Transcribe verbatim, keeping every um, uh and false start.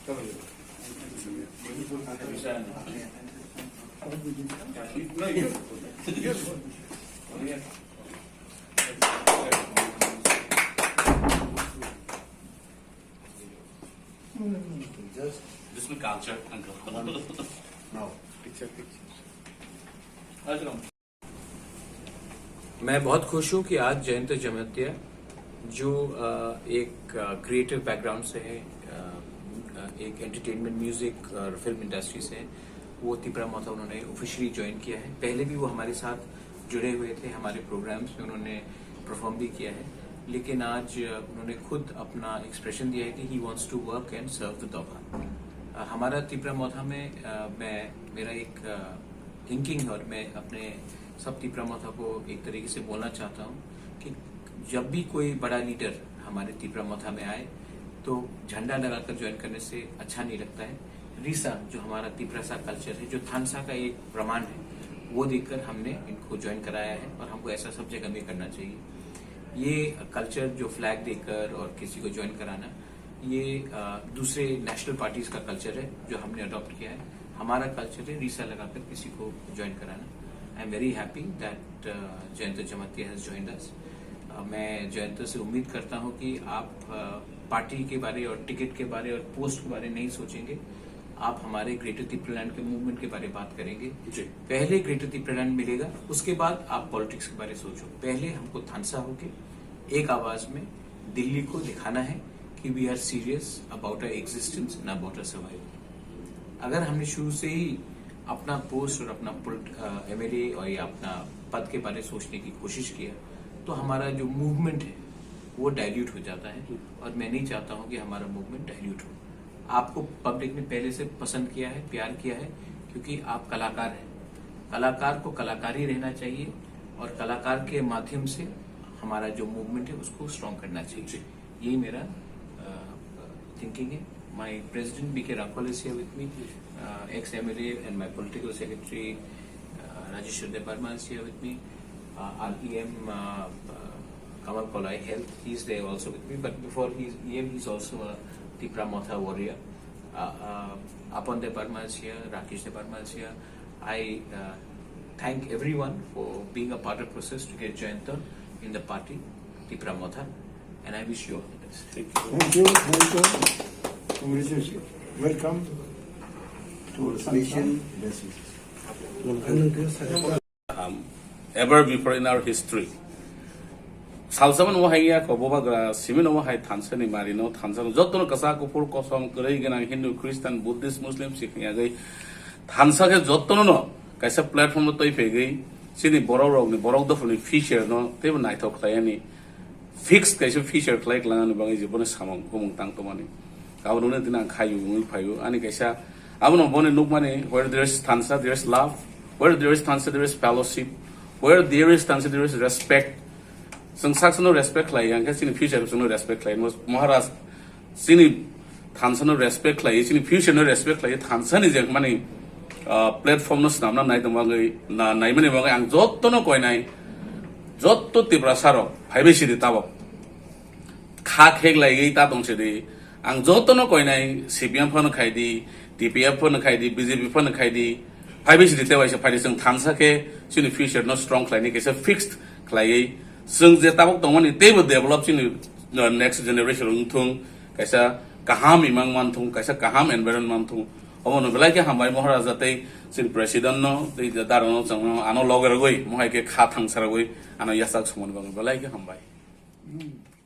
Just this is culture, uncle. No, picture, picture. मैं बहुत खुश हूँ कि आज जयंत जमातिया, जो अ, एक क्रिएटिव बैकग्राउंड से है, अ, अ, एक एंटरटेनमेंट, म्यूजिक और फिल्म इंडस्ट्री से है, वो तिपरा मोथा उन्होंने ऑफिशियली ज्वाइन किया है। पहले भी वो हमारे साथ जुड़े हुए थे, हमारे प्रोग्राम्स में उन्होंने परफॉर्म भी किया है, लेकिन आज अ, उन्होंने खुद अपना एक्सप्रेशन दिया है कि he wants to work and serve the Dophar। अ, हमारा तिपरा मोथा में, अ, मैं, मेरा एक थिंकिंग है और मैं अपने सब तिपरा मोथा को एक तरीके से बोलना चाहता हूँ कि जब भी कोई बड़ा लीडर हमारे तिपरा मोथा में आए, तो झंडा लगाकर ज्वाइन करने से अच्छा नहीं लगता है। रिसा, जो हमारा तिपरा सा कल्चर है, जो थानसा का एक प्रमाण है, वो देखकर हमने इनको ज्वाइन कराया है और हमको ऐसा सब जगह में करना चाहिए। ये कल्चर, जो फ्लैग देकर और किसी को ज्वाइन कराना, ये अ, दूसरे नेशनल पार्टीज का कल्चर है, जो हमने अडॉप्ट किया है। हमारा कल्चर है रिसा लगाकर किसी को ज्वाइन कराना। I am very happy that Jayanta Jamatia has joined us। मैं जयंत से उम्मीद करता हूँ कि आप अ, पार्टी के बारे और टिकट के बारे और पोस्ट के बारे नहीं सोचेंगे। आप हमारे ग्रेटर तिपरालैंड के मूवमेंट के बारे में बात करेंगे। जी। पहले ग्रेटर तिपरालैंड मिलेगा, उसके बाद आप पॉलिटिक्स के बारे में सोचो। पहले हमको थानसा होके एक आवाज में दिल्ली को दिखाना है कि we are serious about our existence and about our survival। अगर हमने शुरू से ही अपना पोस्ट और अपना एमएलए और या अपना पद के बारे में सोचने की कोशिश किया, तो हमारा जो मूवमेंट है, वो डाइल्यूट हो जाता है। और मैं नहीं चाहता हूँ कि हमारा मूवमेंट डाइल्यूट हो। आपको पब्लिक ने पहले से पसंद किया है, प्यार किया है, क्योंकि आप कलाकार हैं। कलाकार को कलाकार ही रहना चाहिए और कलाकार के माध्यम से हमारा जो मूवमेंट है, उसको स्ट्रॉन्ग करना चाहिए। जी। यही मेरा थिंकिंग है। My president B K Rakhwal is here with me, ex M L A and my political secretary Rajesh Debbarma is here with me, our E M Kamal Kolai, health, he is there also with me, but before he is E M, he is also a Tipra Motha warrior. Apan Debbarma is here, Rakesh Debbarma is here. I thank everyone for being a part of process to get Jayanta in the party, Tipra Motha, and I wish you all the best. Thank you. Thank you. Thank you. Congratulations. Welcome to our Sangha. Best wishes. Ever before in our history. Salsa man wahai ya ko boba gra simin wahai thansa ni mari no thansa no jotto no kasa kuphur kosom kwrwi gwnang Hindu, Christian, Buddhist, Muslim, Sikh ni agwi thansa khe jotto no kaisa platform no twi phegwi chini borok rok ni borok dopha ni future no teibo naithok khlai ani fixed kaisa future khlai kwlangani bagwi je bono samung humung tang tongmani. Abo nukni tini ang khayu wngwi phaio. Ani kaisa abono boni nukmani, where there is thansa, there is love. Where there is thansa, there is fellowship. Where there is thansa, there is respect. Chwng saksa no respect khlai, yang khe chini future chwngno respect khlai. Maharaj chini thansa no respect khlai, chini future no respect khlai, thansa ni je mani, ah, platform no swnamna nai tongmani, na, naimani bagwi ang jotto no koinai, jotto Tiprasa rok phaibai sidi tabok. Kha khek laigwi ta tong sidi. Ang jotto no koinai C P M phano khai di, T P F phano khai di, B J P phano khai di. Phaibai sidi tewaisa phaidi chwng thansa khe chini future no strong khlaini kaisa fixed khlaiwi chwng je tabok tongmani teibo develop chini, uh, next generation wngthung, kaisa kaham imang manthung, kaisa kaham environment manthung. Omono belai khe hambai Maharaja tei chini president no tei darano chwngno ano loge rogwi mohai khe kha thangsa rogwi ano yachak sumani bagwi belai khe hambai. Hmm.